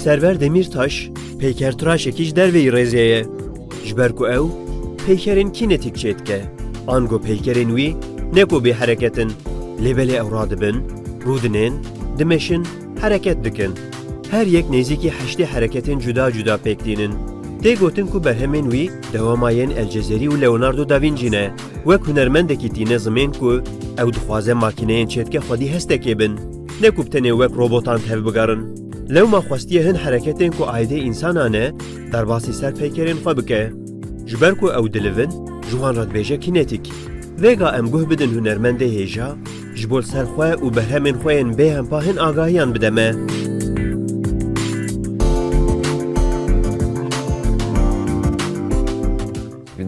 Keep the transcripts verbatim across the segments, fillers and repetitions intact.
Server Demîrtaş peykertiraşekî ji derveyî rêzê ye. Ji ber ku ew peykerên kînetîk çêdike. Ango peykerên wî ne ku bê hereket in, lê belê ew radibin, rûdinên, dimeşin, hereket dikin. Her yek nêzîkî heştê hereketên cuda cuda pêk tînin. Tê gotin ku berhemên wî dewama yên El Cezerî û Leonardo da Vinci ne. Wek hunermendekî tîne zimên ku ew dixwaze makîneyên çêdike xwedî hestekê bin, ne ku bi tenê wek robotan tevbigerin. Lewma xwestiye hin hereketên ku aîdê însana ne, derbasî ser peykerên xwe bike. Ji ber ku ew dilivin, ji wan re dibêje kînetîk. Vêga em guh bidin hunermendê hêja, ji bo li ser xwe û berhemên xwe yên bêhempa hin agahiyan bide me.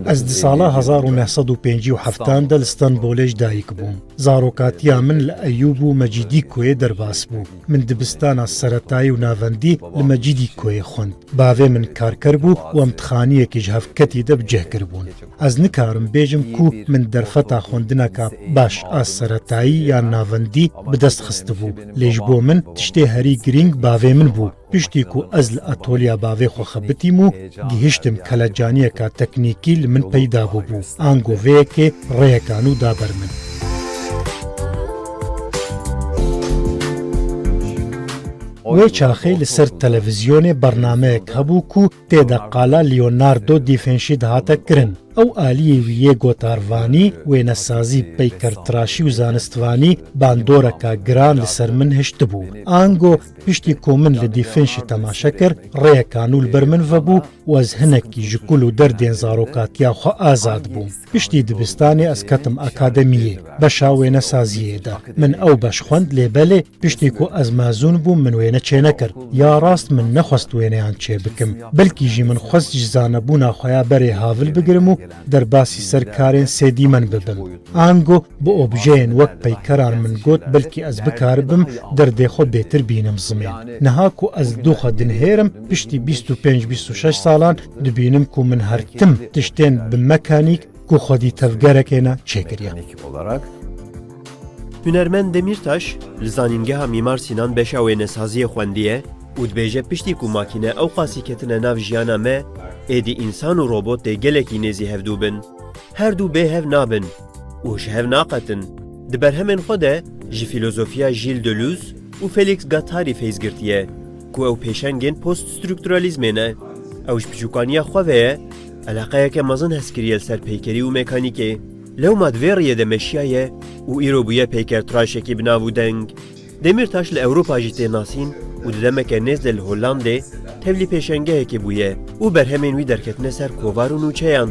Ez di sala hezar û neh sed û pêncî û heft de li Stenbolê ji dayik bûm. Zarokatiya min li Eyûb û Mecîdîkoyê derbas bû. Min dibistana seretayî û navendî li Mecîdîkoyê xwend. Bavê min karker bû û em di xaniyekî ji hevketî de bi cih kiribûn. Ez nikarim bêjim ku min derfeta xwendineka baş a seretayî yan navendî bi dest xistibû, lê ji bo min tiştê herî girîng bavê min bû. Piştî ku ez li atolya bavê xwe xebitîm û gihiştim kelecaniyeka teknîkî li min peyda bûbû. Ango vê yekê rêyeka nû da ber min. Wê çaxê li ser televîzyonê bernameyek hebû ku tê de qala Leonardo da Vinci dihate kirin. Ew aliyê wî yê gotarvanî, wênesazî, peykertiraşî û zanistvanî bandoreka giran li ser min hiştibû. Ango piştî ku min li Da Vinci temaşe kir, rêyeka nû li ber min vebû û ez hinekî ji kul û derdên zarokatiya xwe azad bûm. Piştî dibistanê ez ketim akademiyê, beşa wênesaziyê de. Min ew beş xwend, lê belê piştî ku ez mezûn bûm, min wêne çênekir. Ya rast min nexwest wêneyan çêbikim. Belkî jî min xwest ji zanebûna xwe ya berê havil bigirim û derbasî ser karên sêdîmen bibim. Ango bi objeyên wek peykeran min got, belkî ez bikaribim derdê xwe bêtir bînim zimên. Niha ku ez li dû xwe dinihêrim, piştî bîst û pênc bîst û şeş salan dibînim ku min her tim tiştên bi mekanîk ku xwedî tevgerekê ne çêkiriye. Hunermend Demîrtaş li Zanîngeha Mîmar Sînan beşa wênesaziyê xwendiye û dibêje piştî ku makîne ew qasî ketine nav jiyana me, êdî însan û robot dê gelekî nêzî hevdû bin. Her du bê hev nabin û ji hev naqetin. Di berhemên xwe de ji fîlozofiya Gilles Deleuze û Félix Guattari feyz girtiye, ku ew pêşengên poststrukturalîzmê ne. Ew ji piçûkaniya xwe ve ye, eleqeyeke mezin hezkiriye li ser peykerî û mekanîkê. Lewma di vê riyê de meşiyaye û îro bûye peykertiraşekî bi nav û deng. Demîrtaş li Ewropa jî tê nasîn û di demeke nêz de li Hollandê tevlî pêşengehekê bûye û berhemên wî derketine ser kovar û nûçeyan.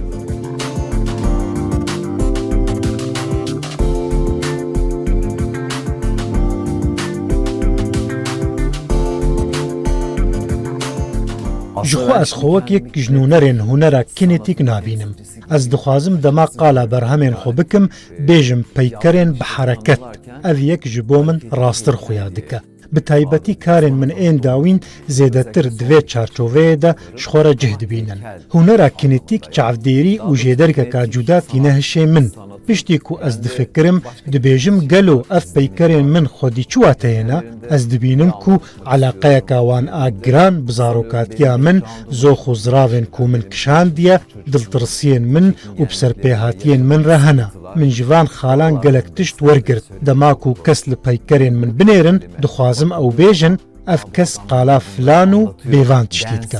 Ji xwe ez xwe wek yek ji nûnerên hunera kinetîk nabînim. Ez dixwazim dema qala berhemên xwe bikim, bêjim peykerên bi hereket. Ev yek ji bo min rasttir xuya dike. Bi taybetî karên min ên dawîn zêdetir di vê çarçoveyê de ji xwe re cih dibînin. Hunera kinetîk çavdêrî û jêdergeka cuda tîne hişê min. Piştî ku ez difikirim, dibêjim gelo ev peykerên min xwedî çi wateyê ne? Ez dibînim ku eleqeyeka wan a giran bi zarokatiya min, zox û ziravên ku min kişandiye, diltirsiyên min û bi serpêhatiyên min re hene. Min ji van xalan gelek tişt wergirt. Dema ku kes li peykerên min binêrin, dixwazim ew bêjin, ev kes qala filan û bê van tiştî dike.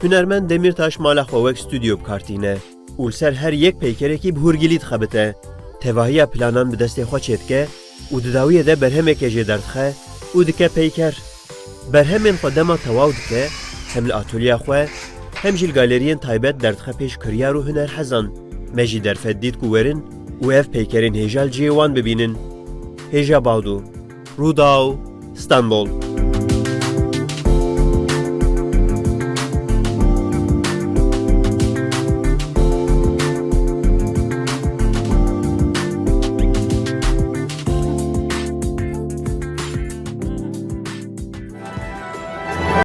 Hunermend Demîrtaş mala xwe wek stûdyo bi kar tîne û li ser her yek peykerekî bi hûrgilî dixebite. Tevahiya planan bi destê xwe çêdike û di dawiyê de berhemekê jê derdixe û dike peyker. Berhemên xwe dema tewaw dike, hem li atolyeya xwe, hem jî li galeriyên taybet derdixe pêş kiryar û hunerhezan. Me jî derfet dît ku werin û ev peykerên hêja li cihê wan bibînin. Hêja Bawdo, Rûdaw, Stenbol.